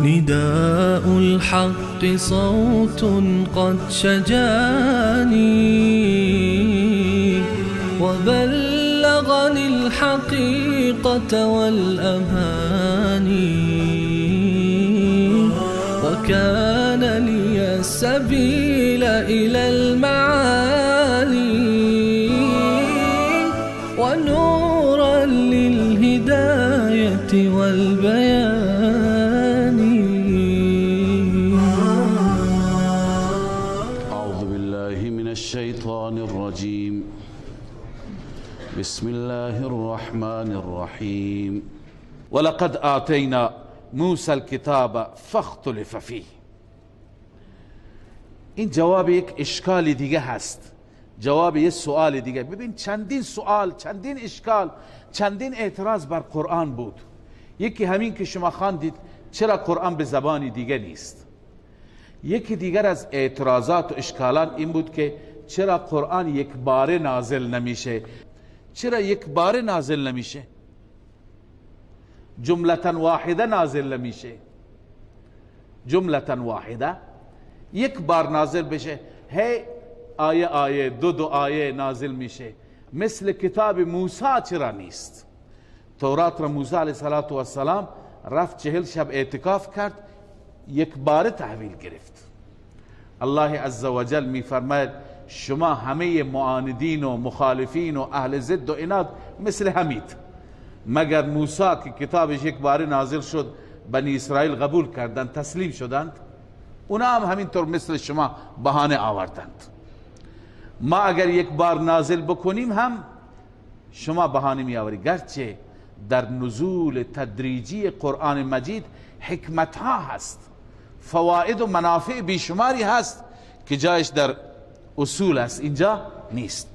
نداء الحق صوت قد شجاني وبلغني الحقيقة والأماني وكان لي السبيل إلى المعالي ونورا للهداية والبيان. أعوذ بالله من الشيطان الرجيم. بسم الله الرحمن الرحیم. ولقد آتینا موسی الکتاب فاختلف فیه. این جواب یک اشکال دیگه هست، جواب یک سوال دیگه. ببین چندین سوال، چندین اشکال، چندین اعتراض بر قرآن بود. یکی همین که شما خواندید چرا قرآن به زبان دیگه نیست. یکی دیگر از اعتراضات و اشکالان این بود که چرا قرآن یک باره نازل نمیشه؟ چرا یک باره نازل نمیشه؟ جملتا واحده نازل نمیشه. جملتا واحده یک بار نازل بشه، هی آیه آیه، دو دو آیه نازل میشه. مثل کتاب موسی چرا نیست؟ تورات را موسی علیه السلام رفت 40 شب اعتکاف کرد، یک بار تحویل گرفت. الله عزوجل میفرماید شما همه معاندین و مخالفین و اهل ضد و عناد مثل همید، مگر موسی که کتابش یک بار نازل شد بنی اسرائیل قبول کردند، تسلیم شدند، اونا هم همینطور مثل شما بهانه آوردند. ما اگر یک بار نازل بکنیم هم شما بهانه می آورید. گرچه در نزول تدریجی قرآن مجید حکمت ها هست، فواید و منافع بیشماری هست که جایش در اصول است، اینجا نیست.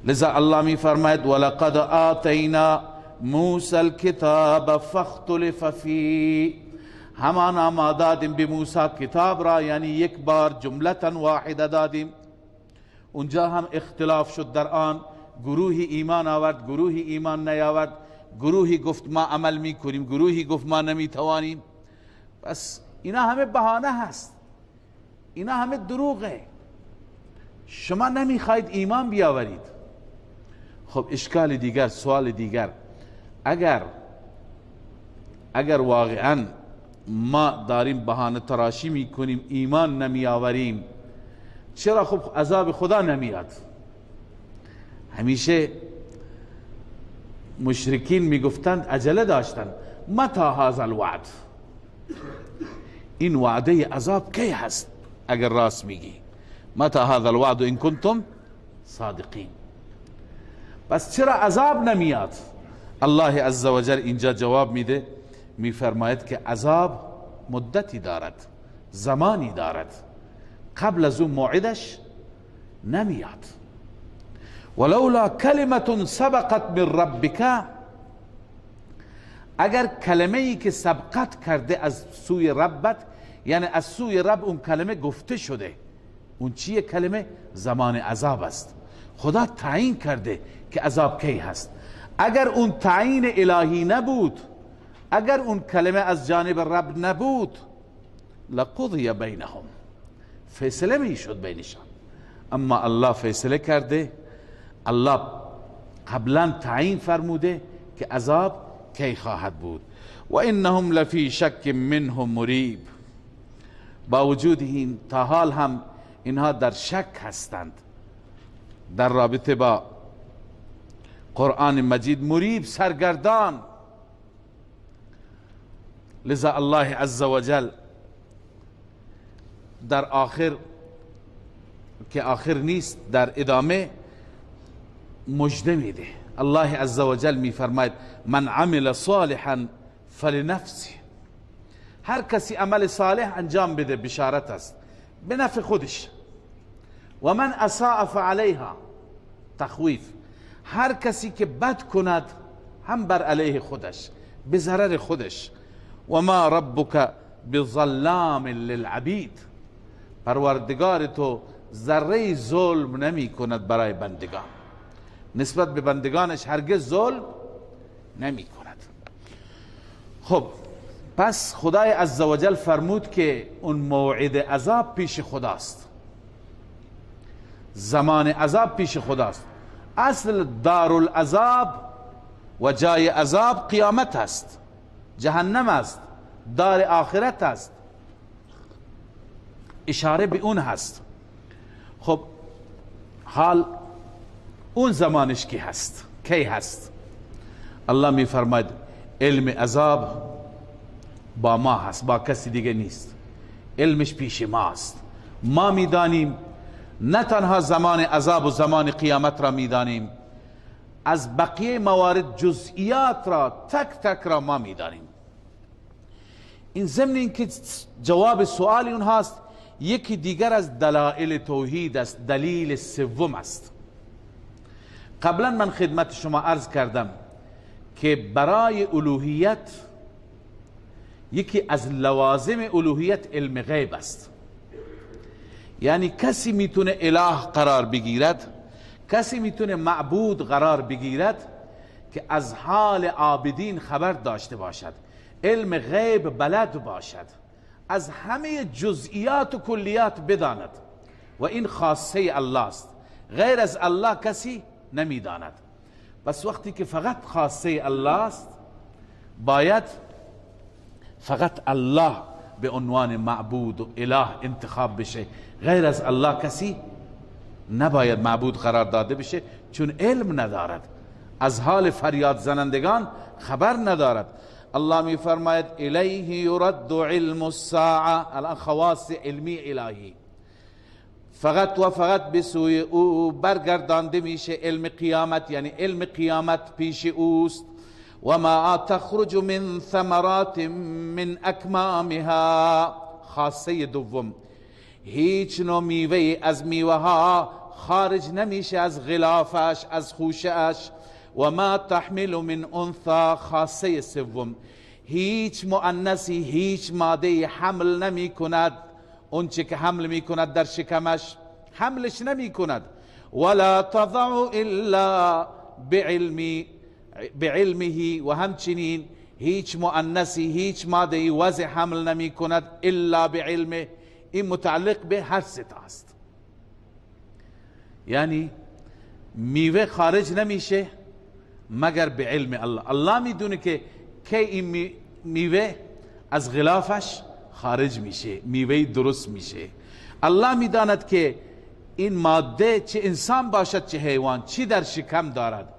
لذا الله می فرماید ولقد آتینا موسی الکتاب فاختلف فیه. همانا ما دادیم به موسی کتاب را، یعنی یک بار جملتا واحده دادیم. اونجا هم اختلاف شد در آن، گروهی ایمان آورد، گروهی ایمان نیاورد، گروهی گفت ما عمل میکنیم، گروهی گفت ما نمیتوانیم. بس اینا همه بهانه هست، اینا همه دروغه. شما نمیخواید ایمان بیاورید. خب اشکال دیگر، سوال دیگر، اگر واقعا ما داریم بهانه تراشی میکنیم، ایمان نمیآوریم، چرا خب عذاب خدا نمیاد؟ همیشه مشرکین میگفتند، عجله داشتند، متى هذا الوعد، این وعده عذاب کی هست اگر راست میگی؟ متى هذا الوعد ان کنتم صادقین. پس چرا عذاب نمیاد؟ الله عزوجل اینجا جواب میده، میفرماید که عذاب مدتی دارد، زمانی دارد، قبل از اون موعدش نمیاد. ولولا کلمة سبقت من ربک، اگر کلمه ای که سبقت کرده از سوی ربت، یعنی از سوی رب اون کلمه گفته شده، اون چیه کلمه؟ زمان عذاب است. خدا تعیین کرده که عذاب کی هست. اگر اون تعیین الهی نبود، اگر اون کلمه از جانب رب نبود، لقضی بینهم، فیصله میشد بینشان. اما الله فیصله کرده، الله قبلا تعیین فرموده که عذاب کی خواهد بود. و انهم لفی شک منه مریب. با وجود این تا حال هم اینها در شک هستند در رابطه با قرآن مجید، مریب، سرگردان. لذا الله عزوجل در آخر که آخر نیست، در ادامه مژده میده. الله عزوجل میفرماید من عمل صالحا فلنفسه. هر کسی عمل صالح انجام بده بشارت است، به نفع خودش. و من اساء فعلیها، تخویف، هر کسی که بد کند هم بر علیه خودش، به ضرر خودش. و ما ربک بظلام للعبید، پروردگار تو ذره ظلم نمی کند برای بندگان، نسبت به بندگانش هرگز ظلم نمی کند. خب پس خدای عزوجل فرمود که اون موعد عذاب پیش خداست، زمان عذاب پیش خداست. اصل دارالعذاب و جای عذاب قیامت است، جهنم است، دار آخرت است، اشاره به اون هست. خب حال اون زمانش کی هست؟ کی هست؟ الله می فرماید علم عذاب با ما هست، با کسی دیگه نیست، علمش پیش ما است، ما میدانیم. نه تنها زمان عذاب و زمان قیامت را میدانیم، از بقیه موارد جزئیات را تک تک را ما میدانیم. این ضمن اینکه جواب سؤال اون هاست، یکی دیگر از دلائل توحید است، دلیل سوم است. قبلا من خدمت شما عرض کردم که برای الوهیت یکی از لوازم الوهیت علم غیب است. یعنی کسی میتونه اله قرار بگیرد، کسی میتونه معبود قرار بگیرد که از حال عابدین خبر داشته باشد، علم غیب بلد باشد، از همه جزئیات و کلیات بداند، و این خاصه الله است، غیر از الله کسی نمیداند. بس وقتی که فقط خاصه الله است، باید فقط الله به عنوان معبود و اله انتخاب بشه، غیر از الله کسی نباید معبود قرار داده بشه، چون علم ندارد، از حال فریاد زنندگان خبر ندارد. الله می فرماید الیه یرد علم الساعه. الان خواص علمی الهی، فقط و فقط به سوی او برگردانده میشه علم قیامت، یعنی علم قیامت پیش اوست. و ما تخرج من ثمرات من اکمامها، خاصه دوم، هیچ نوع میوه از میوه ها خارج نمیشه از غلافش، از خوشه‌اش. و ما تحمل من انثى، خاصه سوم، هیچ مؤنثی، هیچ ماده حمل نمی کند، اونچه که حمل می کند در شکمش حملش نمی کند. ولا تضع الا بعلمه، و همچنین هیچ مؤنثی، هیچ ماده وضع حمل نمی کند الا بعلمه. این متعلق به هر سه تا است، یعنی میوه خارج نمیشه مگر به علم الله. الله میدونه که کی این میوه از غلافش خارج میشه، میوه درست میشه. الله میداند که این ماده چه انسان باشد چه حیوان، چی در شکم دارد.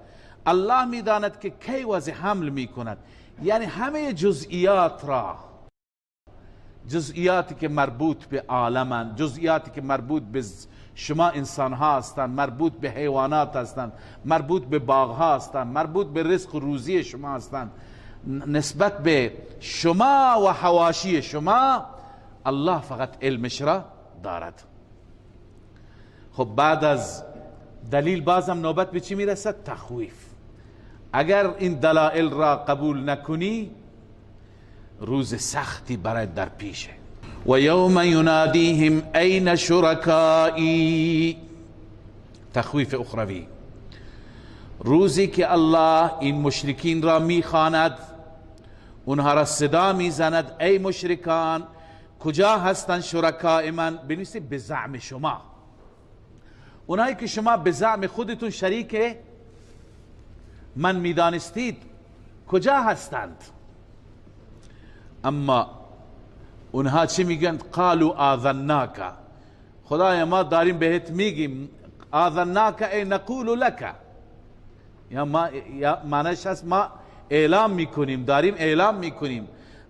الله میداند که کی وضع حمل میکند، یعنی همه جزئیات را، جزئیاتی که مربوط به عالمند، جزئیاتی که مربوط به شما انسان ها هستند، مربوط به حیوانات هستند، مربوط به باغ ها هستند، مربوط به رزق و روزی شما هستند، نسبت به شما و حواشی شما الله فقط علمش را دارد. خب بعد از دلیل بازم نوبت به چی میرسد؟ تخویف. اگر این دلائل را قبول نکنی روز سختی برای در پیشه. و یوم ینادیهم این شرکائی، تخویف اخروی، روزی که الله این مشرکین را میخواند، اونها را صدا میزند، ای مشرکان کجا هستند شرکای من؟ بنویسید به زعم شما، اونایی که شما به زعم خودتون شریک من میدانستید کجا هستند؟ اما اونها چی میگن؟ قالوا آذناک، خدای ما داریم بهت میگیم، آذناک ای نقول لک، یا ما یا معنیش هست ما اعلام میکنیم، داریم اعلام میکنیم،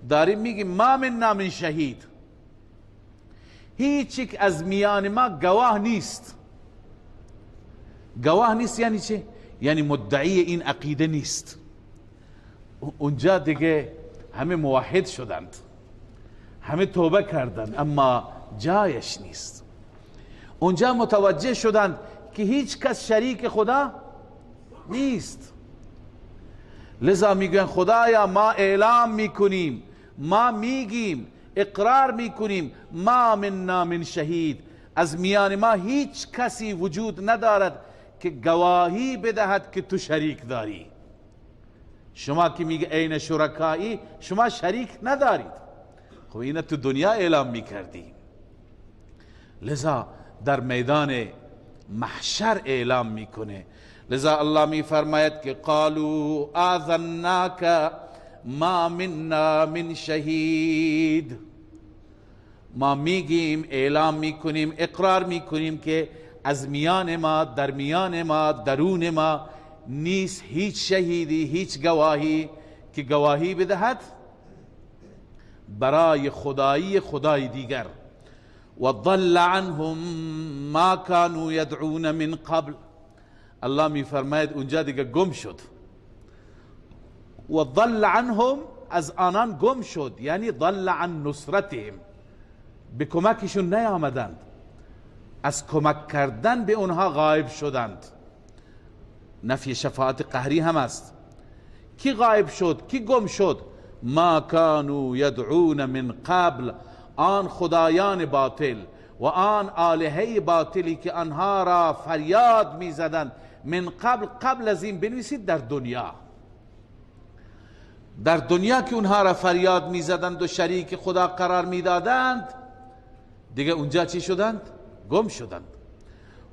داریم میگیم ما منا من شهید، هیچ یک از میان ما گواه نیست. گواه نیست یعنی چه؟ یعنی مدعی این عقیده نیست. اونجا دیگه همه موحد شدند، همه توبه کردند، اما جایش نیست. اونجا متوجه شدند که هیچ کس شریک خدا نیست. لذا میگن خدایا ما اعلام میکنیم، ما میگیم، اقرار میکنیم، ما منا من شهید، از میان ما هیچ کسی وجود ندارد که گواهی بدهد که تو شریک داری. شما که میگه عین شرکایی، شما شریک ندارید. خب اینه تو دنیا اعلام میکردی. لذا در میدان محشر اعلام میکنه. لذا الله میفرماید که قالوا آذناک ما منا من شهید. ما میگیم، اعلام میکنیم، اقرار میکنیم که از میان ما، در میان ما، درون ما نیست هیچ شهیدی، هیچ گواهی که گواهی بدهد برای خدایی خدای دیگر. و ضل عنهم ما كانوا يدعون من قبل. الله میفرماید اونجا دیگه گم شد. و ضل عنهم، از آنان گم شد، یعنی ضل عن نصرتهم، به کمکشون نیامدند، از کمک کردن به اونها غایب شدند. نفی شفاعت قهری هم است. کی غایب شد؟ کی گم شد؟ ما كانوا يدعون من قبل، آن خدایان باطل و آن آلهه باطلی که آنها را فریاد میزدند. من قبل، قبل از این بنویسید در دنیا، در دنیا که اونها را فریاد میزدند و شریک خدا قرار میدادند، دیگه اونجا چی شدند؟ گم شدند.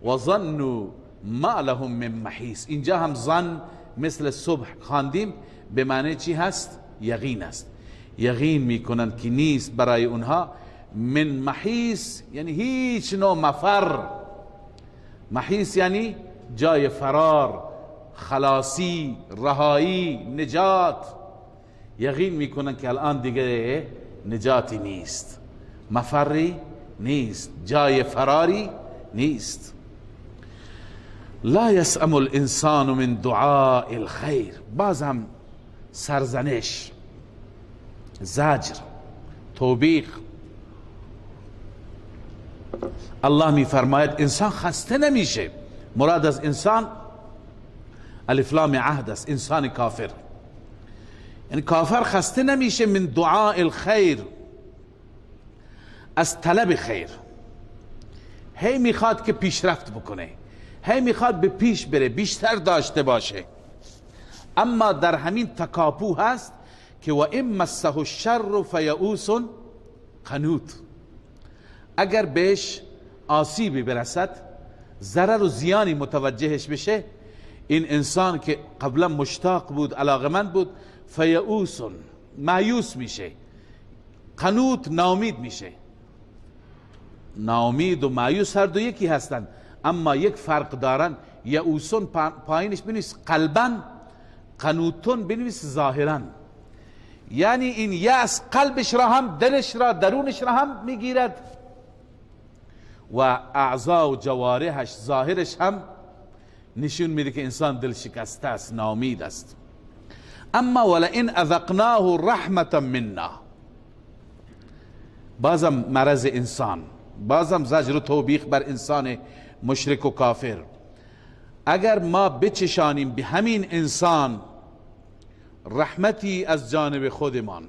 و ظنوا ما لهم من محیص. اینجا هم ظن مثل صبح خواندیم، به معنی چی هست؟ یقین است. یقین میکنند که نیست برای اونها من محیص، یعنی هیچ نوع مفر. محیص یعنی جای فرار، خلاصی، رهایی، نجات. یقین میکنن که الان دیگه نجاتی نیست، مفری نیست، جای فراری نیست. لا یسأم الانسان من دعاء الخیر. باز هم سرزنش، زجر، توبیخ. الله میفرماید انسان خسته نمیشه. مراد از انسان الف لام عهد است، انسان کافر. یعنی کافر خسته نمیشه من دعاء الخیر، از طلب خیر. هی میخواد که پیشرفت بکنه، هی میخواد به پیش بره، بیشتر داشته باشه. اما در همین تکاپو هست که و ان مسه الشر فیئوس قنوط. اگر بهش آسیبی برسد، ضرر و زیانی متوجهش بشه، این انسان که قبلا مشتاق بود، علاقمند بود، فیئوس، مایوس میشه، قنوط، ناامید میشه. ناامید و مایوس هر دو یکی هستند، اما یک فرق دارن. یئوسون پایینش بنویس قلبا، قنوتون بنویس ظاهرا. یعنی این یأس قلبش را هم، دلش را، درونش را هم میگیرد و اعضا و جوارحش، ظاهرش هم نشون میده که انسان دل شکسته است، ناامید است. اما ولئن اذقناه رحمة منا، بازم مرض انسان، بازم زجر و توبیخ بر انسان مشرک و کافر. اگر ما بچشانیم به همین انسان رحمتی از جانب خودمان،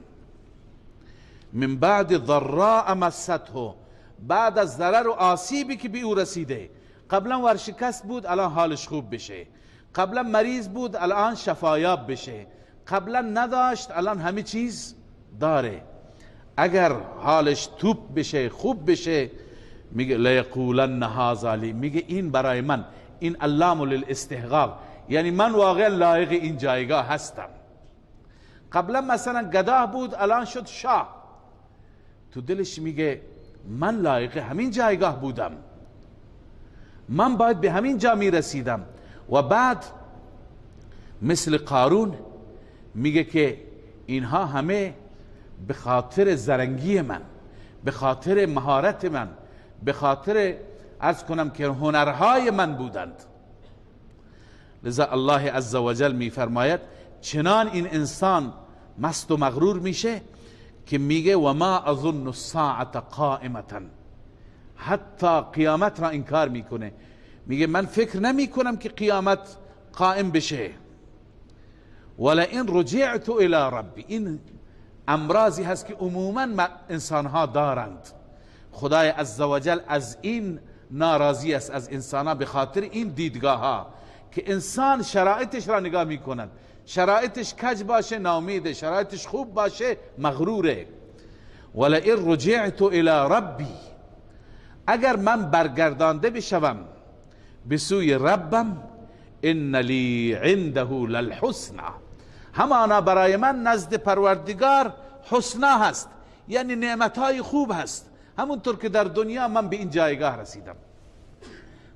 من بعد ضراء مسته، بعد از ضرر و آسیبی که به او رسیده، قبلا ورشکست بود الان حالش خوب بشه، قبلا مریض بود الان شفایاب بشه، قبلا نداشت الان همه چیز داره، اگر حالش توپ بشه، خوب بشه، میگه لیقولن هذا لی، میگه این برای من، این اللام للاستحقاق، یعنی من واقعا لایق این جایگاه هستم. قبلا مثلا گدا بود الان شد شاه، تو دلش میگه من لایق همین جایگاه بودم، من باید به همین جا میرسیدم. و بعد مثل قارون میگه که اینها همه به خاطر زرنگی من، به خاطر مهارت من، به خاطر عرض کنم که هنرهای من بودند. لذا الله عزوجل میفرماید چنان این انسان مست و مغرور میشه که میگه و ما اظن الساعة قائمة، حتی قیامت را انکار میکنه. میگه من فکر نمی کنم که قیامت قائم بشه. ولئن رجعت الى ربی، این امراضی هست که عموما انسانها دارند. خدای عزوجل از این ناراضی است از انسانها، به خاطر این دیدگاه ها که انسان شرایطش را نگاه میکند، شرایطش کج باشه ناامیده، شرایطش خوب باشه مغروره. ولئن رجعت الى ربی، اگر من برگردانده بشوم به سوی ربم، ان لی عنده للحسنى، همانا برای من نزد پروردگار حسنا هست، یعنی نعمتهای خوب هست، همونطور که در دنیا من به این جایگاه رسیدم.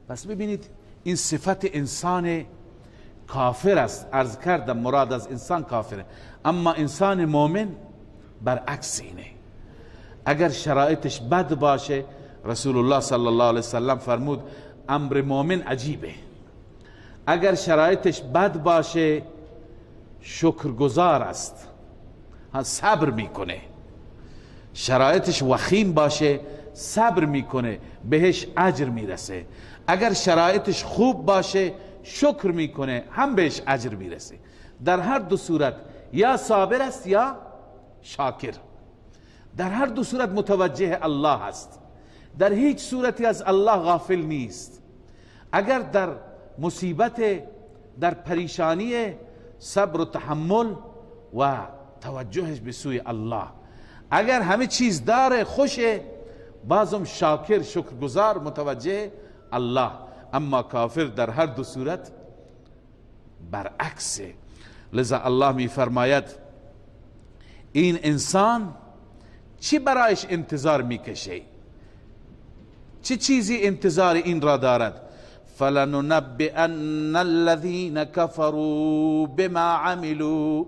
پس ببینید این صفت انسان کافر است. عرض کردم مراد از انسان کافره، اما انسان مؤمن برعکس اینه. اگر شرایطش بد باشه، رسول الله صلی الله علیه وسلم فرمود امر مؤمن عجیبه، اگر شرایطش بد باشه شکرگزار است، صبر میکنه. شرایطش وخیم باشه صبر میکنه، بهش اجر میرسه. اگر شرایطش خوب باشه شکر میکنه، هم بهش اجر میرسه. در هر دو صورت یا صابر است یا شاکر، در هر دو صورت متوجه الله است، در هیچ صورتی از الله غافل نیست. اگر در مصیبت، در پریشانی، صبر و تحمل و توجهش به سوی الله. اگر همه چیز داره خوشه، بازم شاکر، شکرگزار، متوجه الله. اما کافر در هر دو صورت برعکس. لذا الله می فرماید این انسان چی برایش انتظار میکشه، چه چیزی انتظار این را دارد؟ فلننبئن الذین كفروا بما عملوا،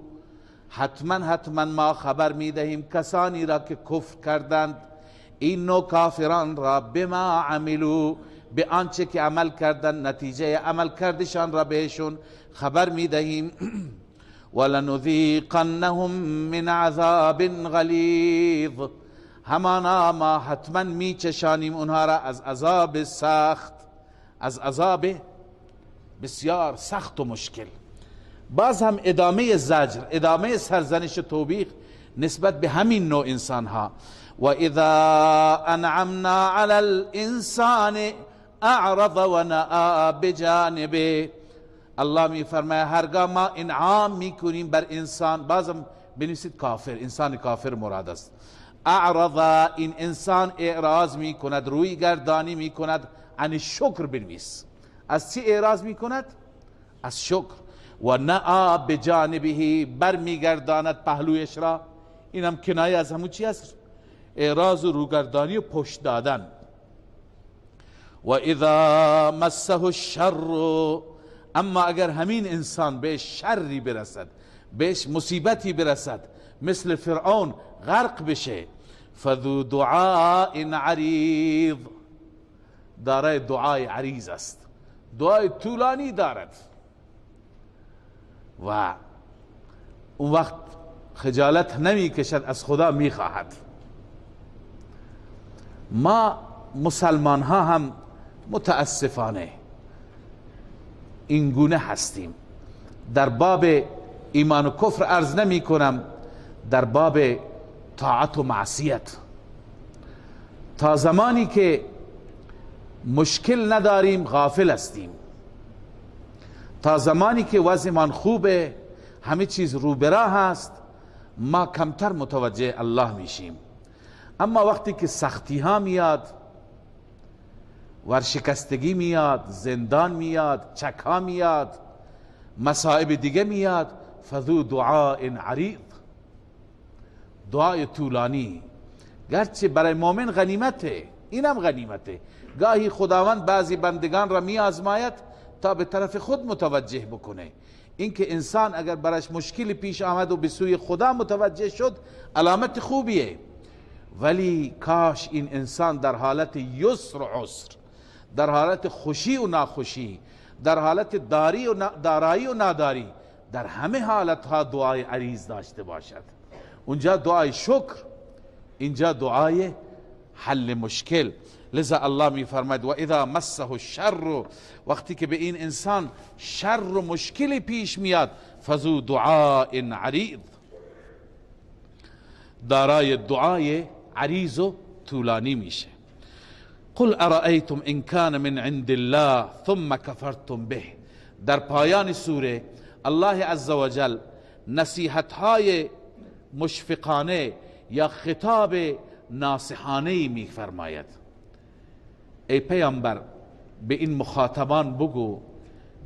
حتما حتما ما خبر میدهیم کسانی را که کفر کردند، این نوع کافران را، بما عملوا، به آنچه که عمل کردند، نتیجه عمل کردشان را بهشون خبر میدهیم. ولنذیقنهم من عذاب غلیظ، همانا ما حتما میچشانیم اونها را از عذاب سخت، از عذاب بسیار سخت و مشکل. باز هم ادامه زجر، ادامه سرزنش توبیخ نسبت به همین نوع انسان ها. و اذا انعمنا علی الانسان اعرض و نأى بجانبه، الله می فرماید هرگاه ما انعام میکنیم بر انسان، بازم بنویسید کافر، انسان کافر مراد است. اعرض، این انسان اعراض میکند، روی گردانی میکند، عن شکر بنویس. از چی اعراض میکند؟ از شکر. و نأى بجانبه، بر میگرداند پهلویش را. اینم کنایه از همون چی است؟ اعراض و روگردانی و پشت دادن. و اذا مسه الشر، اما اگر همین انسان بهش شری برسد، بهش مصیبتی برسد، مثل فرعون غرق بشه، فذو دعاء عریض، دارای دعای عریض است، دعای طولانی دارد و اون وقت خجالت نمی کشد، از خدا می خواهد. ما مسلمان ها هم متاسفانه این گونه هستیم. در باب ایمان و کفر عرض نمی کنم، در باب طاعت و معصیت تا زمانی که مشکل نداریم غافل هستیم، تا زمانی که وضعمان خوبه، همه چیز رو به راه هست، ما کمتر متوجه الله میشیم. اما وقتی که سختی ها میاد، ورشکستگی میاد، زندان میاد، چک ها میاد، مصائب دیگه میاد، فذو دعاء عریض، دعای طولانی. گرچه برای مؤمن غنیمته، اینم غنیمته. گاهی خداوند بعضی بندگان را می آزماید تا به طرف خود متوجه بکنه. اینکه انسان اگر برایش مشکلی پیش آمد و به سوی خدا متوجه شد، علامت خوبیه. ولی کاش این انسان در حالت یسر و عسر، در حالت خوشی و ناخوشی، در حالت داری و دارایی و ناداری، در همه حالتها دعای عریض داشته باشد. اونجا دعای شکر، اینجا دعای حل مشکل. لذا الله می فرماید و اذا مسه الشر، وقتی که به این انسان شر و مشکلی پیش میاد، فذو دعاء عریض، دارای دعای عریض و طولانی میشه. قل ارأیتم ان کان من عند الله ثم کفرتم به. در پایان سوره الله عزوجل نصیحت های مشفقانه یا خطاب ناصحانه می فرماید. ای پیامبر، به این مخاطبان بگو،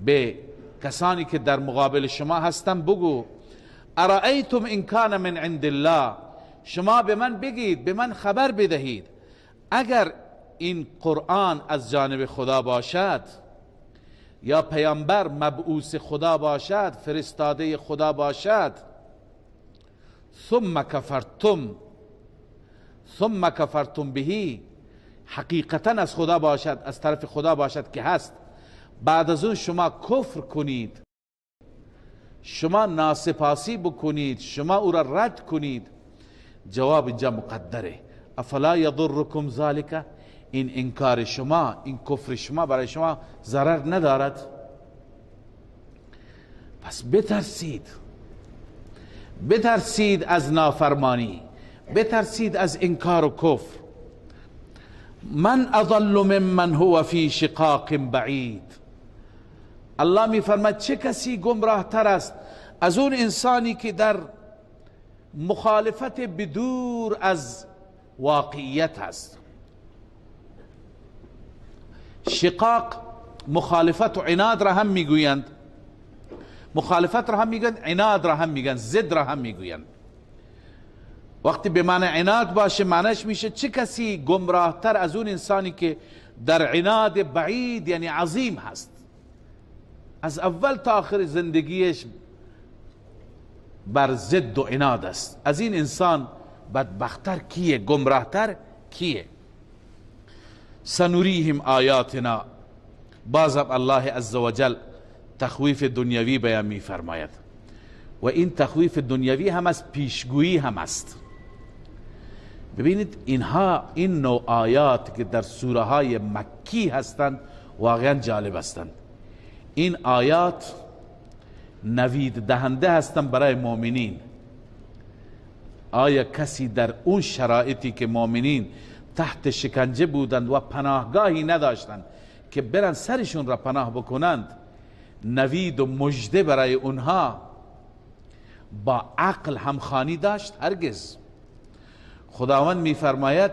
به کسانی که در مقابل شما هستن بگو، ارأیتم ان کان من عند الله، شما به من بگید، به من خبر بدهید، اگر این قرآن از جانب خدا باشد یا پیامبر مبعوث خدا باشد، فرستاده خدا باشد، ثم کفرتم، ثم کفرتم بهی، حقیقتا از خدا باشد، از طرف خدا باشد که هست، بعد از اون شما کفر کنید، شما ناسپاسی بکنید، شما او را رد کنید. جواب اینجا مقدره، افلا یضرکم ذلک، این انکار شما، این کفر شما برای شما ضرر ندارد. پس بترسید، بترسید از نافرمانی، بترسید از انکار و کفر. من اضل ممن هو فی شقاق بعید. الله می فرماید چه کسی گمراه تر است از اون انسانی که در مخالفت بدور از واقعیت است. شقاق مخالفت و عناد را هم میگویند، مخالفت را هم میگویند، عناد را هم میگویند، ضد را هم میگویند. وقتی به معنی عناد باشه معنیش میشه چه کسی گمراه تر از اون انسانی که در عناد بعید یعنی عظیم هست، از اول تا آخر زندگیش بر ضد و عناد است. از این انسان بدبختر کیه؟ گمراهتر کیه؟ سنوریهم آیاتنا. بازم الله عزوجل تخویف دنیوی بیان می فرماید و این تخویف دنیوی هم از پیشگویی هم است. ببینید اینها، این نوع آیات که در سوره های مکی هستند واقعا جالب هستند. این آیات نوید دهنده هستند برای مؤمنین. آیا کسی در اون شرایطی که مؤمنین تحت شکنجه بودند و پناهگاهی نداشتند که برن سرشون را پناه بکنند، نوید و مژده برای اونها با عقل همخوانی داشت؟ هرگز. خداوند میفرماید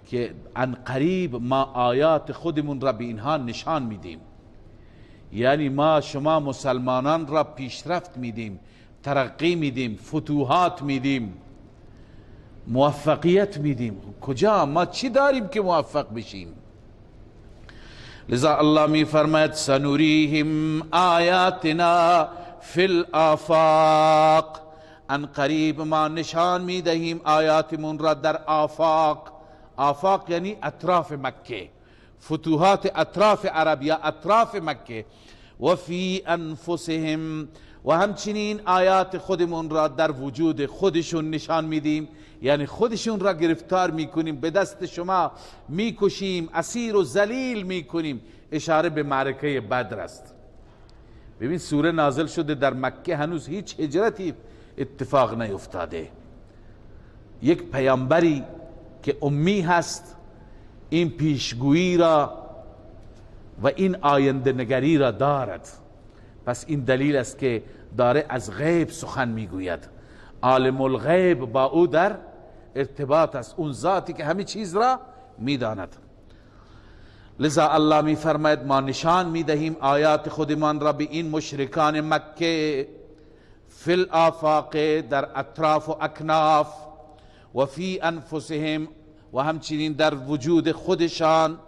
که عن قریب ما آیات خودمون را به اینها نشان میدیم، یعنی ما شما مسلمانان را پیشرفت میدیم، ترقی میدیم، فتوحات میدیم، موفقیت میدیم. کجا ما چی داریم که موفق بشیم؟ لذا الله میفرماید سنوریهم آیاتنا فی الآفاق، ان قریب ما نشان میدهیم آیاتمون را در آفاق. آفاق یعنی اطراف مکه، فتوحات اطراف عرب یا اطراف مکه. و فی انفسهم، و همچنین آیات خودمون را در وجود خودشون نشان میدیم، یعنی خودشون را گرفتار میکنیم، به دست شما میکشیم، اسیر و ذلیل میکنیم. اشاره به معرکه بدر است. ببین سوره نازل شده در مکه، هنوز هیچ هجرتی اتفاق نیفتاده. یک پیامبری که امی هست این پیشگویی را و این آینده نگری را دارد. پس این دلیل است که داره از غیب سخن میگوید. عالم الغیب با او در ارتباط است، اون ذاتی که همه چیز را میداند. لذا الله میفرماید ما نشان میدهیم آیات خودمان را به این مشرکان مکه، فی الآفاق، در اطراف و اکناف، و فی انفسهم، و همچنین در وجود خودشان،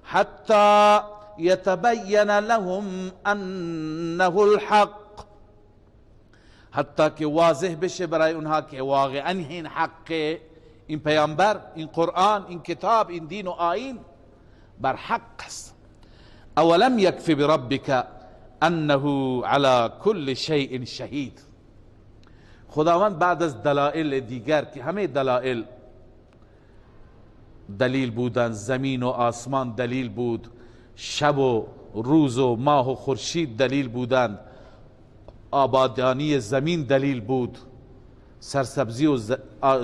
حتی یتبین لهم انه الحق، حتی که واضح بشه برای اونها که واقعا این حق، این پیامبر، این قرآن، این کتاب، این دین و آیین بر حق است. اولم یکفی بربک انه علی کل شیء شهید. خداوند بعد از دلائل دیگر که همه دلائل دلیل بودن، زمین و آسمان دلیل بود، شب و روز و ماه و خورشید دلیل بودند، آبادانی زمین دلیل بود، سرسبزی و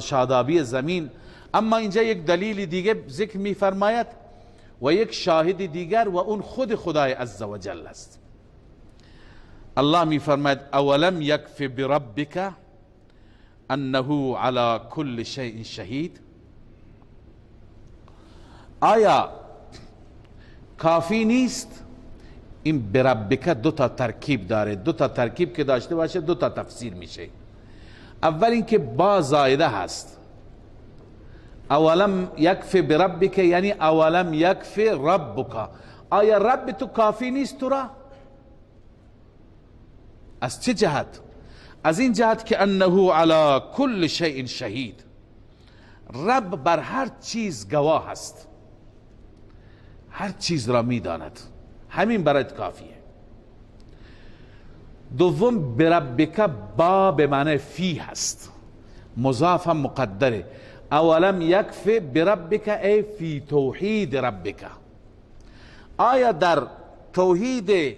شادابی زمین. اما اینجا یک دلیل دیگه ذکر می‌فرماید و یک شاهد دیگر، و اون خود خدای عزوجل است. الله می‌فرماید اولم یکف بربک انه علی کل شیء شهید. آیا کافی نیست؟ این بربک دو تا ترکیب داره، دو تا ترکیب که داشته باشه دو تا تفسیر میشه. اول اینکه با زائده هست، اولم یکف بربک یعنی اولم یکف ربک، آیا رب تو کافی نیست تو را؟ از چه جهت؟ از این جهت که انه علی کل شیء شهید، رب بر هر چیز گواه است، هر چیز را میداند، همین برایت کافیه. دوم بربک با به معنی فی هست، مضاف هم مقدره. اولم یکف بربک ای فی توحید ربک، آیا در توحید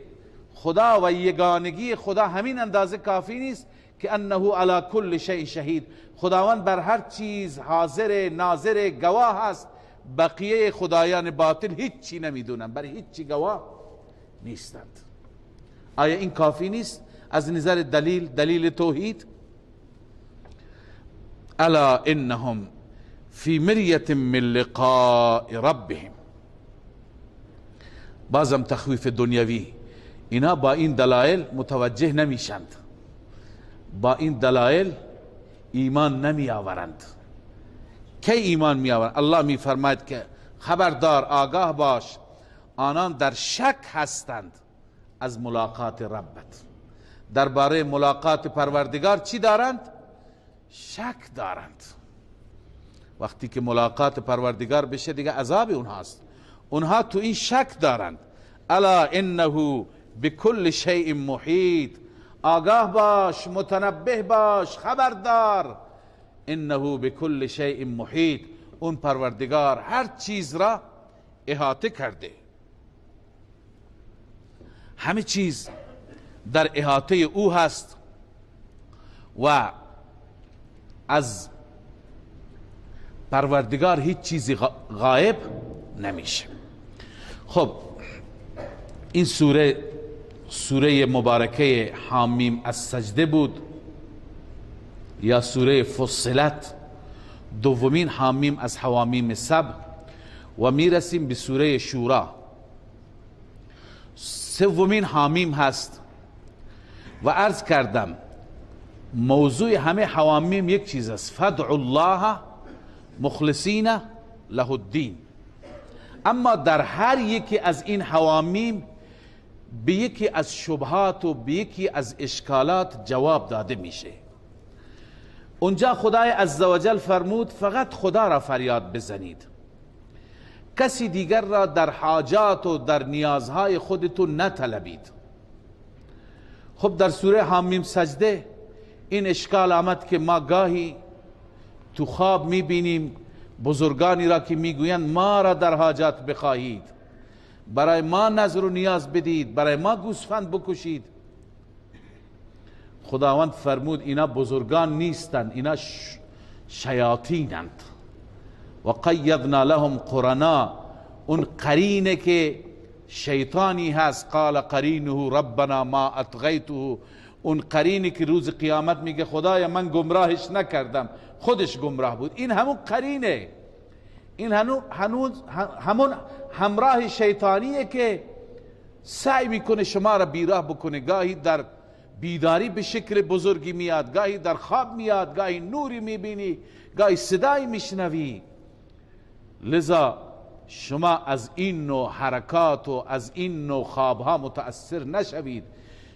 خدا و یگانگی خدا همین اندازه کافی نیست که انه علی کل شیء شهید، خداوند بر هر چیز حاضر ناظر گواه است، بقیه خدایان باطل هیچی نمیدونن، بر هیچی گواه نیستند. آیا این کافی نیست از نظر دلیل، دلیل توحید؟ الا انهم فی مریة من لقاء ربهم. بازم تخویف دنیوی، اینا با این دلایل متوجه نمیشند، با این دلایل ایمان نمی آورند. کی ایمان می آورند؟ الله می فرماید که خبردار، آگاه باش، آنان در شک هستند از ملاقات ربت. درباره ملاقات پروردگار چی دارند؟ شک دارند. وقتی که ملاقات پروردگار بشه دیگه عذاب اونهاست، اونها تو این شک دارند. الا انه بكل شیء محیط، آگاه باش، متنبه باش، خبردار، انه بكل شیء محیط، اون پروردگار هر چیز را احاطه کرده، همه چیز در احاطه او هست و از پروردگار هیچ چیزی غایب نمیشه. خب این سوره، سوره مبارکه حامیم السجده بود یا سوره فصلت، دومین حامیم از حوامیم سبع، و میرسیم به سوره شورا، سومین حامیم هست. و عرض کردم موضوع همه حوامیم یک چیز است، فدعوا الله مخلصین له الدین. اما در هر یکی از این حوامیم به یکی از شبهات و به یکی از اشکالات جواب داده میشه. اونجا خدای عزوجل فرمود فقط خدا را فریاد بزنید، کسی دیگر را در حاجات و در نیازهای خودتون نطلبید. خب در سوره حامیم سجده این اشکال آمد که ما گاهی تو خواب میبینیم بزرگانی را که میگویند ما را در حاجات بخواهید، برای ما نذر و نیاز بدید، برای ما گوسفند بکشید. خداوند فرمود اینا بزرگان نیستند، اینا شیاطینند. و قیضنا لهم قرنا، اون قرینه که شیطانی هست، قال قرینه ربنا ما اطغیته، اون قرینی که روز قیامت میگه خدایا من گمراهش نکردم، خودش گمراه بود، این همون قرینه، این هنوز همون همراه شیطانیه که سعی میکنه شما را بیراه بکنه. گاهی در بیداری به شکل بزرگی میاد، گاهی در خواب میاد، گاهی نوری میبینی، گاهی صدایی میشنوی. لذا شما از این نوع حرکات و از این نوع خوابها متأثر نشوید.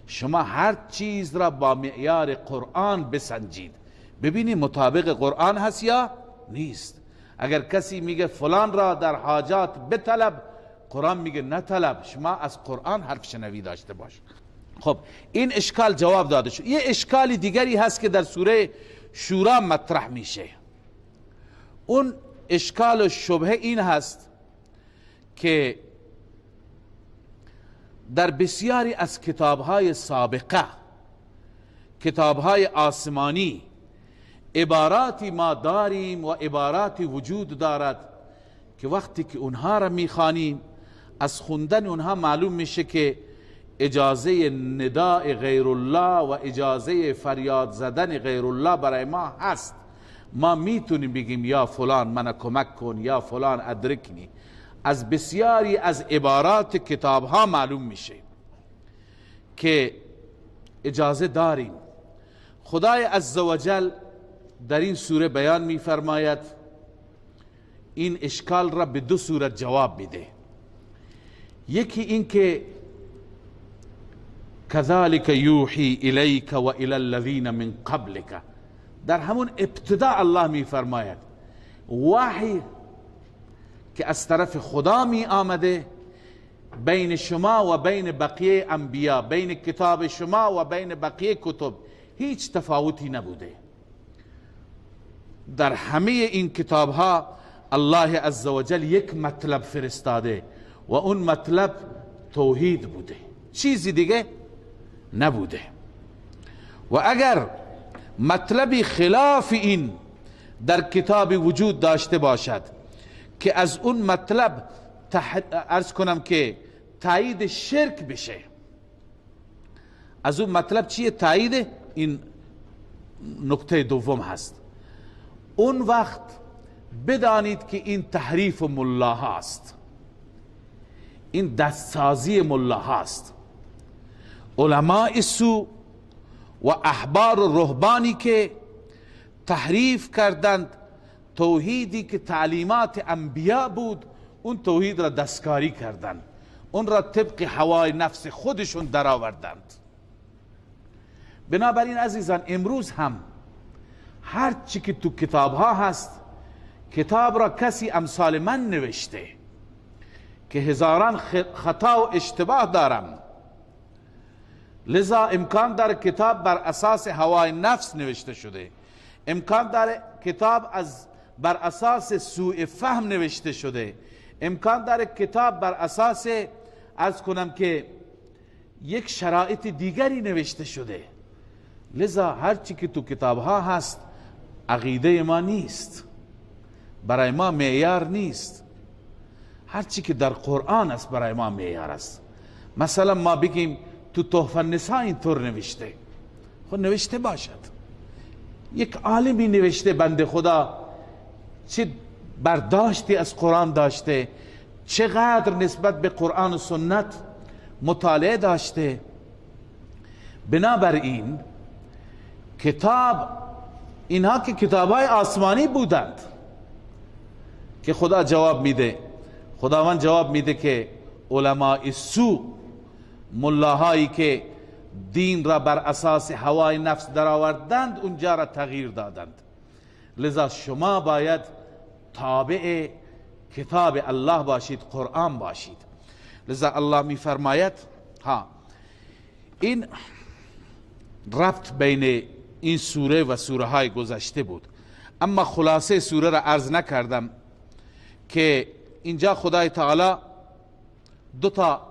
شما هر چیز را با معیار قرآن بسنجید، ببینید مطابق قرآن هست یا نیست. اگر کسی میگه فلان را در حاجات بطلب، قرآن میگه نطلب. شما از قرآن حرف شنوی داشته باش. خب این اشکال جواب داده شد. یه اشکال دیگری هست که در سوره شورا مطرح میشه. اون اشکال و شبهه این هست که در بسیاری از کتابهای سابقه، کتابهای آسمانی، عباراتی ما داریم و عباراتی وجود دارد که وقتی که اونها را میخوانیم، از خوندن اونها معلوم میشه که اجازه نداء غیر الله و اجازه فریاد زدن غیر الله برای ما هست. ما میتونیم بگیم یا فلان من کمک کن، یا فلان ادرکنی. از بسیاری از عبارات کتاب ها معلوم میشه که اجازه داریم. خدای عزوجل در این سوره بیان میفرماید، این اشکال را به دو صورت جواب میده. یکی این که كذلك یوحی الیک و الی الذین من قبلک، در همون ابتدا الله میفرماید وحی که از طرف خدا می آمده بین شما و بین بقیه انبیا، بین کتاب شما و بین بقیه کتب هیچ تفاوتی نبوده. در همه این کتاب ها الله عزوجل یک مطلب فرستاده و اون مطلب توحید بوده، چیزی دیگه نبوده. و اگر مطلبی خلاف این در کتاب وجود داشته باشد که از اون مطلب عرض کنم که تایید شرک بشه، از اون مطلب چیه؟ تایید این نکته دوم هست. اون وقت بدانید که این تحریف ملا هاست، این دستسازی ملا هاست. علماء سو و احبار و رهبانی که تحریف کردند توحیدی که تعلیمات انبیا بود، اون توحید را دستکاری کردند، اون را طبق هوای نفس خودشون درآوردند. بنابراین عزیزان، امروز هم هر چی که تو کتاب ها هست، کتاب را کسی امثال من نوشته که هزاران خطا و اشتباه دارم، لذا امکان داره کتاب بر اساس هوای نفس نوشته شده، امکان داره کتاب از بر اساس سوء فهم نوشته شده، امکان داره کتاب بر اساس عرض کنم که یک شرایط دیگری نوشته شده. لذا هرچی که تو کتاب ها هست عقیده ما نیست، برای ما معیار نیست. هرچی که در قرآن است برای ما معیار است. مثلا ما بگیم تو تحفه النساء اینطور نوشته، خب نوشته باشد، یک عالمی نوشته، بنده خدا چه برداشتی از قرآن داشته، چقدر نسبت به قرآن و سنت مطالعه داشته. بنابراین کتاب، اینها که کتابهای آسمانی بودند که خدا جواب میده، خداوند جواب میده که علماء سو، ملاهایی که دین را بر اساس هوای نفس درآوردند، اونجا را تغییر دادند. لذا شما باید تابع کتاب الله باشید، قرآن باشید. لذا الله میفرماید ها، این ربط بین این سوره و سوره های گذشته بود. اما خلاصه سوره را عرض نکردم که اینجا خدای تعالی دو تا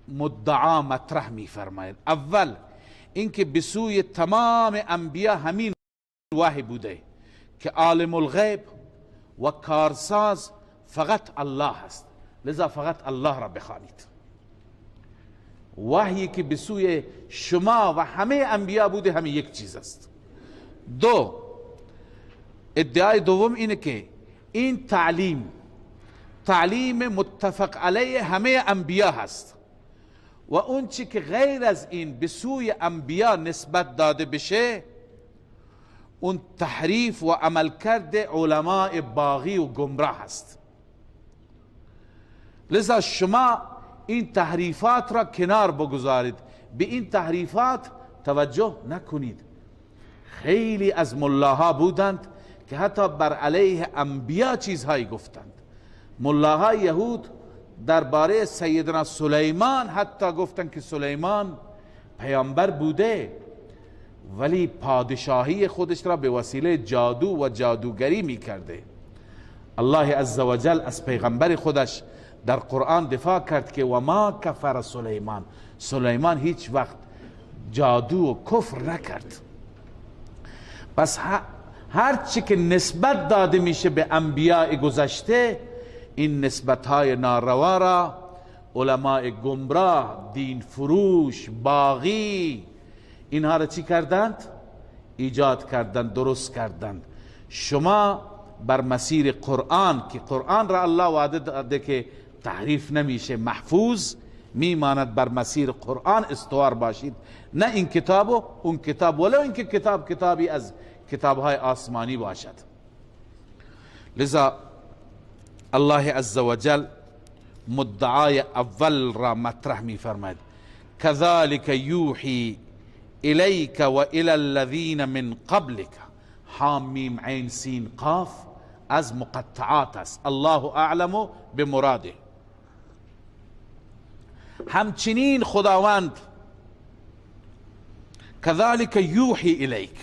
مدعا مطرح میفرماید. اول اینکه به سوی تمام انبیا همین وحی بوده که عالم الغیب و کارساز فقط الله است، لذا فقط الله را بخوانید. وحیی که به سوی شما و همه انبیا بوده همین یک چیز است. دو، ادعای دوم اینه که این تعلیم، تعلیم متفق علیه همه انبیا هست و اون چی که غیر از این به سوی انبیا نسبت داده بشه، اون تحریف و عملکرد علماء باغی و گمراه است. لذا شما این تحریفات را کنار بگذارید، به این تحریفات توجه نکنید. خیلی از ملاها بودند که حتی بر علیه انبیا چیزهایی گفتند. ملاهای یهود درباره سیدنا سلیمان حتی گفتند که سلیمان پیامبر بوده ولی پادشاهی خودش را به وسیله جادو و جادوگری میکرده. الله عزوجل از پیغمبر خودش در قرآن دفاع کرد که و ما کفر سلیمان، سلیمان هیچ وقت جادو و کفر نکرد. پس هر چی که نسبت داده میشه به انبیاء گذشته، این نسبت های ناروا را علماء گمراه، دین فروش، باغی، اینها را چی کردند؟ ایجاد کردند، درست کردند. شما بر مسیر قرآن که قرآن را الله وعده داده که تحریف نمیشه، محفوظ میماند، بر مسیر قرآن استوار باشید، نه این کتاب و اون کتاب، ولو اینکه کتاب کتابی از کتابهای آسمانی باشد. لذا الله عزوجل مدعای اول را مطرح می فرماید: كذلك یوحی الیک و الی الذین من قبلک. حام میم عین سین قاف از مقطعات است، الله اعلم بمراده. همچنین خداوند كذلك یوحی الیک،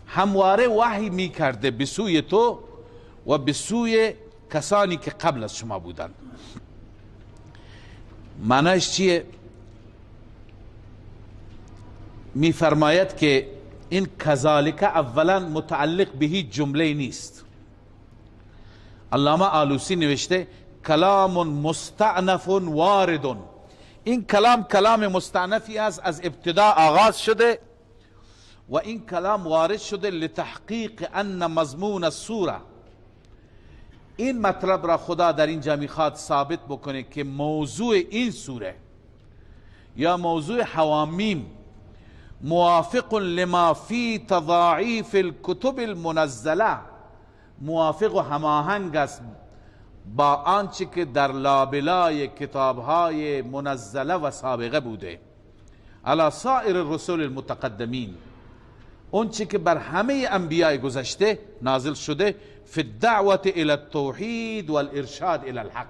همواره وحی می کرده به سوی تو و به سوی کسانی که قبل از شما بودند. معنیش چیه؟ می فرماید که این کذالک اولا متعلق به هیچ جمله نیست. علامه آلوسی نوشته کلام مستأنف وارد، این کلام کلام مستأنفی است، از ابتدا آغاز شده و این کلام وارد شده لتحقیق ان مضمون السوره. این مطلب را خدا در اینجا میخواد ثابت بکنه که موضوع این سوره یا موضوع حوامیم موافق لما فی تضاعیف الكتب المنزله، موافق و هماهنگ است با آنچه که در لابلای کتابهای منزله و سابقه بوده، علی سائر الرسل المتقدمین، اونچه که بر همه انبیاء گذشته نازل شده، فی الدعوة الى التوحید والارشاد الى الحق،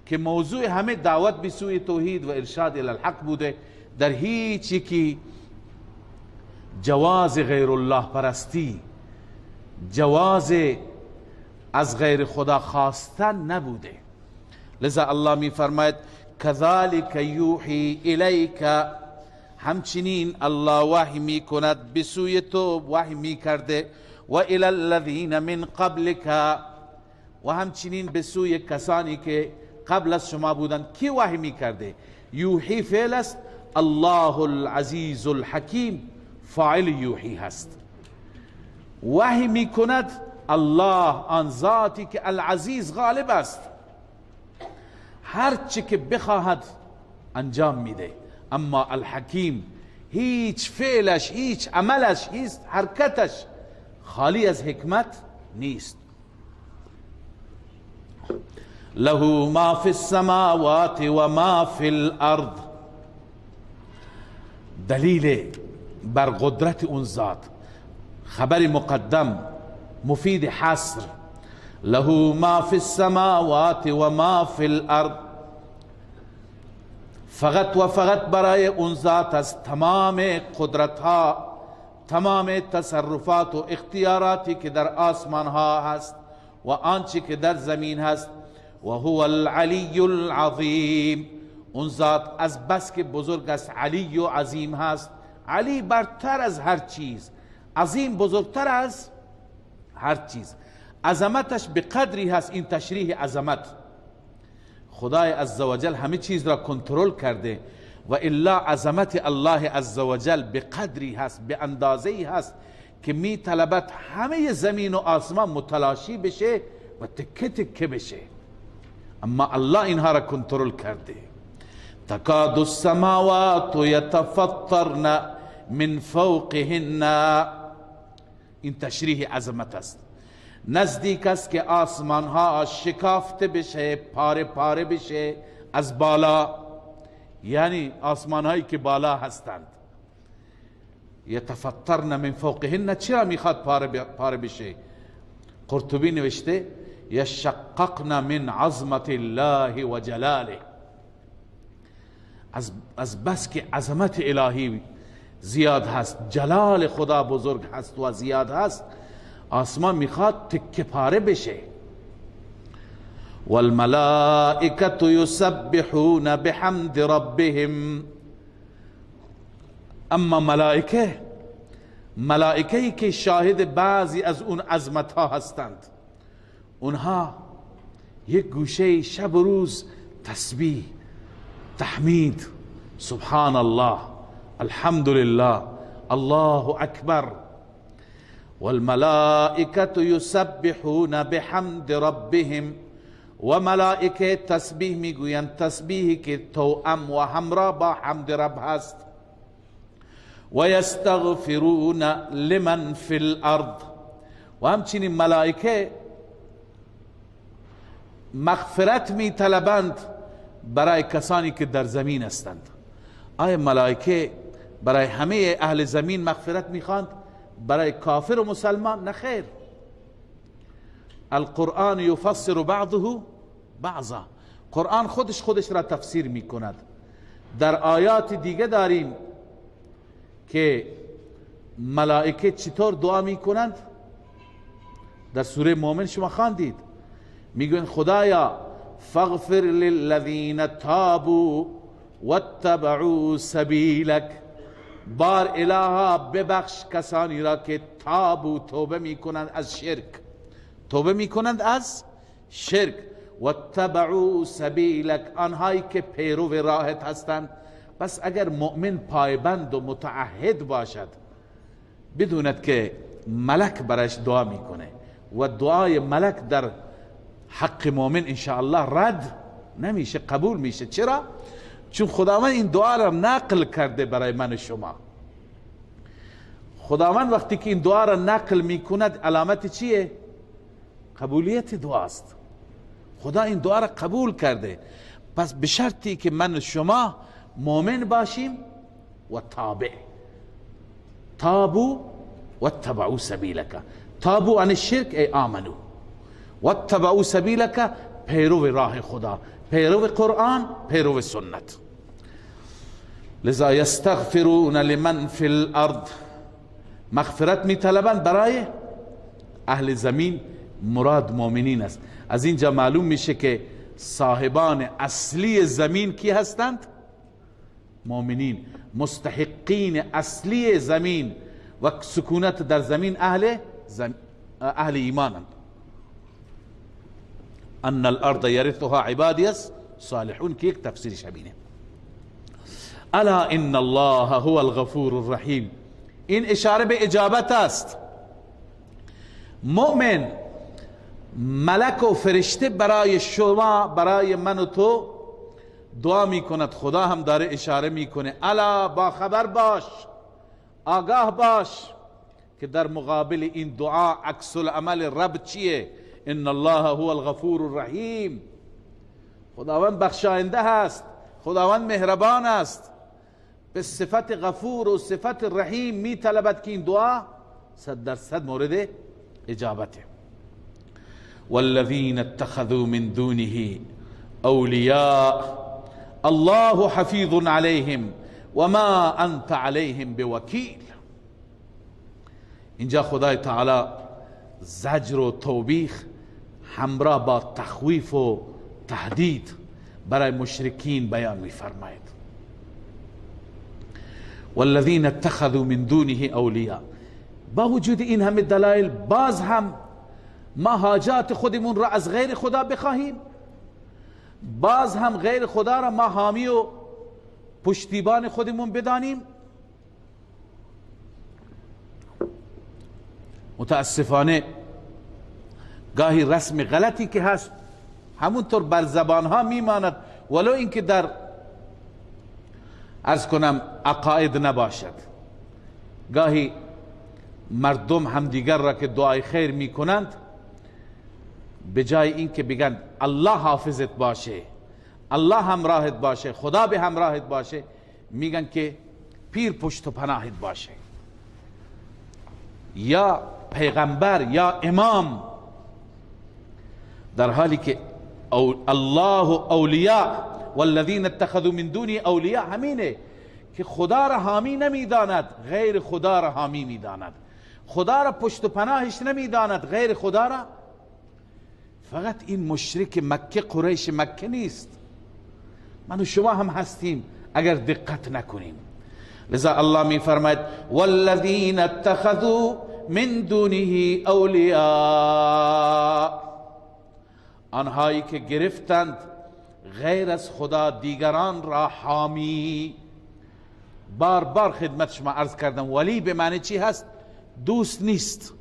که موضوع همه دعوت به سوی توحید و ارشاد الى الحق بوده. در هیچ یکی جواز غیر الله پرستی، جواز از غیر خدا خواستن نبوده. لذا الله می فرماید كذلك یوحی الیک، همچنین الله وحی می کند به سوی تو، وحی می کرده، و الی الذین من قبلک، و همچنین به سوی کسانی که قبل از شما بودند. کی وحی می کرده؟ یوحی فعل است، الله العزیز الحکیم فاعل یوحی هست. وحی می کند الله، آن ذاتی که العزیز غالب است، هر چی که بخواهد انجام میده. اما الحکیم هیچ فعلش، هیچ عملش، هیچ حرکتش خالی از حکمت نیست. له ما فی السماوات و ما فی الارض، دلیل بر قدرت اون ذات، خبر مقدم مفید حصر. له ما فی السماوات و ما فی الارض، فقط و فقط برای اون ذات است تمام قدرت ها، تمام تصرفات و اختیاراتی که در آسمان ها هست و آنچه که در زمین هست. و هو العلی العظیم، اون ذات از بس که بزرگ است، علی و عظیم هست. علی برتر از هر چیز، عظیم بزرگتر از هر چیز، عظمتش به قدری هست. این تشریح عظمت، خدای عزوجل همه چیز را کنترل کرده و الا عظمت الله عزوجل به قدری هست، به اندازه‌ای هست که می طلبت همه زمین و آسمان متلاشی بشه و تکه تکه بشه، اما الله اینها را کنترل کرده. تکاد السماوات یتفطرن من فوقهن، این تشریح عظمت است. نزدیک است که آسمان ها شکافته بشه، پاره پاره بشه از بالا، یعنی آسمان هایی که بالا هستند. یتفطرن من فوقهن، چرا میخواد پاره بشه؟ قرطبی نوشته یشققن من عظمت الله و جلاله، از بس که عظمت الهی زیاد هست، جلال خدا بزرگ هست و زیاد هست، آسمان میخواد تکه پاره بشه. والملائکة یسبحون بحمد ربهم. اما ملائکه که شاهد بعضی از اون عظمت ها هستند، اونها یک گوشه شب و روز تسبیح، تحمید، سبحان الله، الحمدلله، الله اکبر. والملائکة یسبحون بحمد ربهم. و ملائکه تسبیح میگویند، تسبیحی که توأم و همراه با حمد رب هست. و یستغفرون لمن فی الارض. و همچنین ملائکه مغفرت می طلبند برای کسانی که در زمین هستند. آیا ملائکه برای همه اهل زمین مغفرت میخواند؟ برای کافر و مسلمان؟ نه خیر. القرآن یفسر بعضه بعضا. قرآن خودش را تفسیر میکند. در آیات دیگه داریم که ملائکه چطور دعا میکنند. در سوره مومن شما خواندید، میگوین خدایا فاغفر للذین تابوا واتبعوا سبیلک. بار الها ببخش کسانی را که تابو، توبه میکنند از شرک، توبه میکنند از شرک، واتبعوا سبیلک، آنهایی که پیرو راهت هستند. پس اگر مؤمن پایبند و متعهد باشد، بدوند که ملک برایش دعا میکنه و دعای ملک در حق مؤمن انشاءالله رد نمیشه، قبول میشه. چرا؟ چون خداوند این دعا را نقل کرده برای من و شما. خداوند وقتی که این دعا را نقل میکند، علامت چیه؟ قبولیت دعاست. خدا این دعا را قبول کرده. پس به شرطی که من و شما مؤمن باشیم و تابع. تابو واتبعوا سبیلک. تابو عن الشرک ای آمنو، واتبعوا سبیلک، پیرو راه خدا، پیرو قرآن، پیرو سنت. لذا یستغفرون لمن فی الارض، مغفرت میطلبند برای اهل زمین، مراد مؤمنین است. از اینجا معلوم میشه که صاحبان اصلی زمین کی هستند؟ مؤمنین. مستحقین اصلی زمین و سکونت در زمین اهل ایمانند. ان الارض یرثها عبادی الصالحون، که یک تفسیرش همینه. الا ان الله هو الغفور الرحیم. این اشاره به اجابت است. مؤمن، ملک و فرشته برای شما، برای من و تو دعا میکند. خدا هم داره اشاره میکنه الا، با خبر باش، آگاه باش که در مقابل این دعا عکس العمل رب چیه؟ ان الله هو الغفور الرحیم. خداوند بخشاینده هست، خداوند مهربان است. به صفت غفور و صفت رحیم میطلبد که این دعا 100% مورد اجابته. والذین اتخذوا من دونه اولیاء الله حفیظ علیهم وما انت علیهم بوکیل. اینجا خدای تعالی زجر و توبیخ همراه با تخویف و تهدید برای مشرکین بیان می‌فرماید. والذین اتخذوا من دونه اولیاء. با وجود این همه دلایل باز هم ما حاجات خودمون را از غیر خدا بخواهیم، باز هم غیر خدا را ما حامی و پشتیبان خودمون بدانیم. متاسفانه گاهی رسم غلطی که هست همونطور بر زبانها میماند، ولو اینکه در عرض کنم عقاید نباشد. گاهی مردم همدیگر را که دعای خیر میکنند، به جای اینکه بگن الله حافظت باشه، الله همراهت باشه، خدا به همراهت باشه، میگن که پیر پشت و پناهت باشه، یا پیغمبر یا امام، در حالی که الله اولیاء والذین اتخذوا من دونه اولیاء همینه که خدا را حامی نمیداند، غیر خدا را حامی میداند. خدا را پشت و پناهش نمیداند، غیر خدا را. فقط این مشرک مکه، قریش مکه نیست، من و شما هم هستیم اگر دقت نکنیم. لذا الله می فرماید والذین اتخذوا من دونه اولیاء، آنهایی که گرفتند غیر از خدا دیگران را حامی. بار بار خدمت شما عرض کردم ولی به معنی چی هست؟ دوست نیست،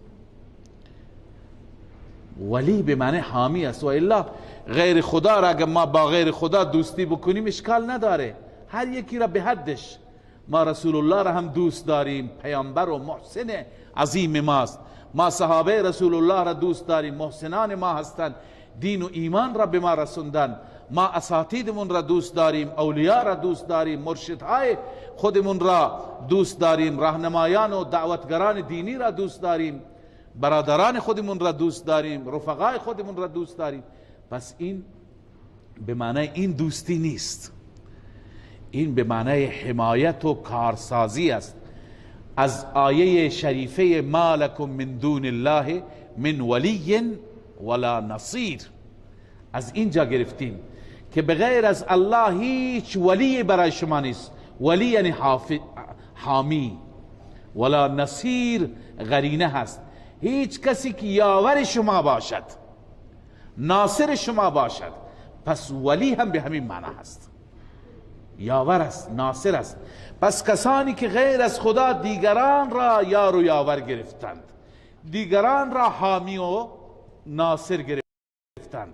ولی به معنی حامی است. و الا غیر خدا را اگر ما با غیر خدا دوستی بکنیم اشکال نداره، هر یکی را به حدش. ما رسول الله را هم دوست داریم، پیامبر و محسن عظیم ماست. ما صحابه رسول الله را دوست داریم، محسنان ما هستند، دین و ایمان را به ما رسوندن. ما اساتیدمون را دوست داریم، اولیاء را دوست داریم، مرشدهای خودمون را دوست داریم، راهنمایان و دعوتگران دینی را دوست داریم، برادران خودمون را دوست داریم، رفقای خودمون را دوست داریم. پس این به معنی این دوستی نیست، این به معنی حمایت و کارسازی است. از آیه شریفه ما لکم من دون الله من ولی ولا نصیر، از اینجا گرفتیم که بغیر از الله هیچ ولی برای شما نیست. ولی یعنی حامی، ولا نصیر غرینه هست، هیچ کسی که یاور شما باشد، ناصر شما باشد. پس ولی هم به همین معنی هست، یاور است، ناصر است. پس کسانی که غیر از خدا دیگران را یار و یاور گرفتند، دیگران را حامی و ناصر گرفتند،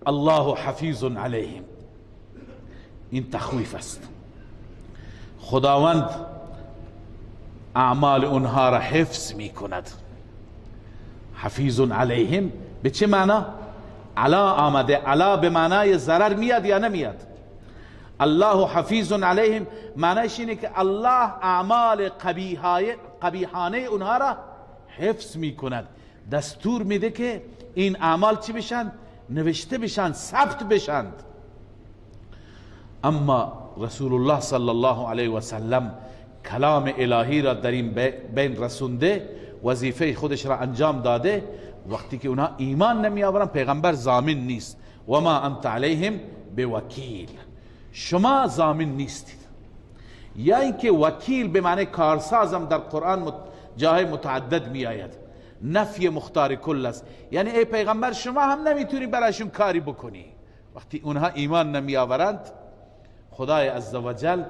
الله حفیظ علیهم، این تخویف است. خداوند اعمال اونها را حفظ می کند. حفیظ علیهم به چه معنا؟ علا آمده، علا به معنای ضرر میاد یا نمیاد؟ الله حفیظ علیهم معنیش اینه که الله اعمال قبیحانه اونها را حفظ می کند، دستور میده که این اعمال چی بشن؟ نوشته بشن، ثبت بشند. اما رسول الله صلی الله علیه و سلم کلام الهی را در این بین رسونده، وظیفه خودش را انجام داده. وقتی که اونها ایمان نمی آورن، پیغمبر ضامن نیست. و ما انت علیهم بوکیل، شما ضامن نیستید. یا اینکه وکیل به معنی کارسازم در قرآن جای متعدد می آید، نفی مختار کل است. یعنی ای پیغمبر شما هم نمیتونی برایشون کاری بکنی. وقتی اونها ایمان نمی آورند، خدای عزوجل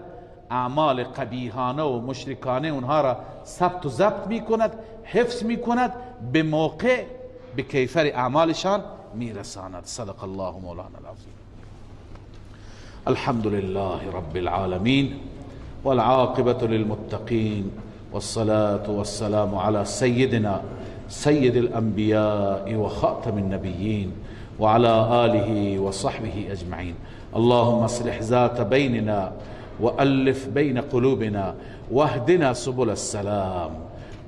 اعمال قبیحانه و مشرکانه اونها را ثبت و ضبط می کند، حفظ می کند، به موقع به کیفر اعمالشان میرساند. صدق الله مولانا العظیم. الحمد لله رب العالمین والعاقبة للمتقین والصلاة والسلام على سيدنا سيد الأنبياء وخاتم النبيين وعلى آله وصحبه أجمعين. اللهم اصلح ذات بيننا وألف بين قلوبنا واهدنا سبل السلام،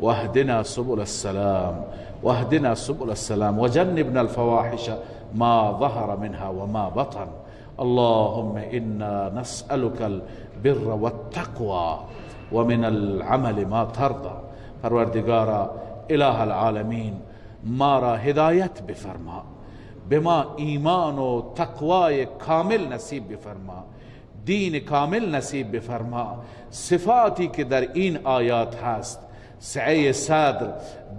واهدنا سبل السلام، واهدنا سبل السلام، وجنبنا الفواحش ما ظهر منها وما بطن. اللهم إنا نسألك البر والتقوى ومن العمل ما ترضى. پروردگارا اله العالمین ما را هدایت بفرما، به ما ایمان و تقوای کامل نصیب بفرما، دین کامل نصیب بفرما. صفاتی که در این آیات هست، سعی صدر،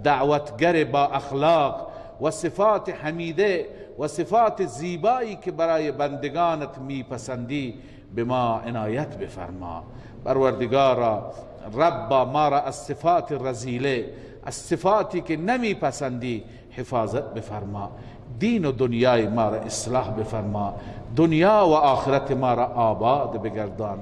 دعوتگر با اخلاق و صفات حمیده و صفات زیبایی که برای بندگانت میپسندی به ما عنایت بفرما. پروردگارا ربا ما را از صفات رذیله، از صفاتی که نمیپسندی حفاظت بفرما. دین و دنیای ما را اصلاح بفرما، دنیا و آخرت ما را آباد بگردان،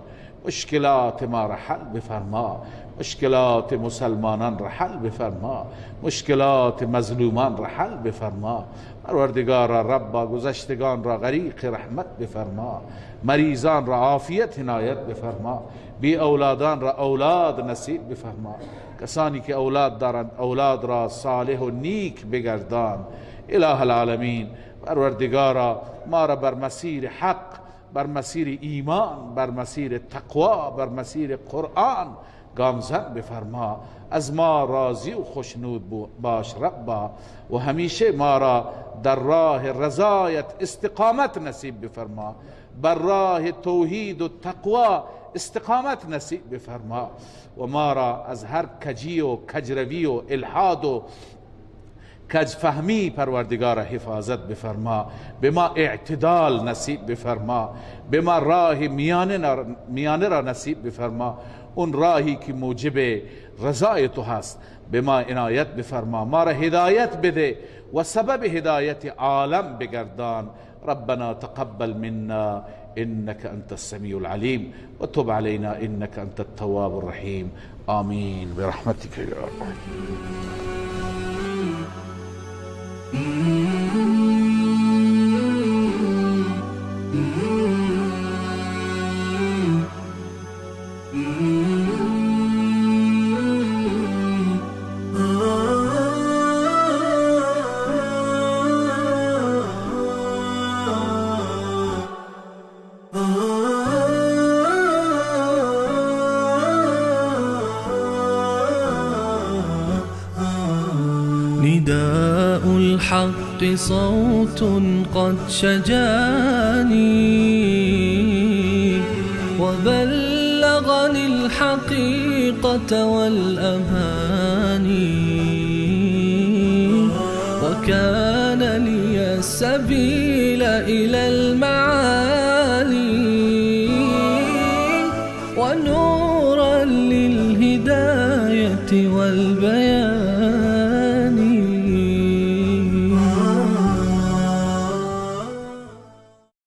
مشکلات ما را حل بفرما، مشکلات مسلمانان را حل بفرما، مشکلات مظلومان را حل بفرما. پروردگارا ربا گذشتگان را غریق رحمت بفرما، مریضان را عافیت عنایت بفرما، بی اولادان را اولاد نصیب بفرما، کسانی که اولاد دارند اولاد را صالح و نیک بگردان. اله العالمین، پروردگارا ما را بر مسیر حق، بر مسیر ایمان، بر مسیر تقوا، بر مسیر قرآن گامزن بفرما. از ما راضی و خوشنود باش ربا، و همیشه ما را در راه رضایت استقامت نصیب بفرما، بر راه توحید و تقوا استقامت نصیب بفرما، و ما را از هر کجی و کجروی و الحاد و کجفهمی پروردگار حفاظت بفرما. به ما اعتدال نصیب بفرما، به ما راه میانه را نصیب بفرما، اون راهی که موجب رضای تو هست به ما عنایت بفرما. ما را هدایت بده و سبب هدایت عالم بگردان. ربنا تقبل منا إنك أنت السميع العليم وتب علينا إنك أنت التواب الرحيم. آمين برحمتك يا رب. نداء الحق صوت قد شجاني وبلغني الحقيقة والأماني، وكان لي السبيل إلى المعالي ونورا للهداية والبيان.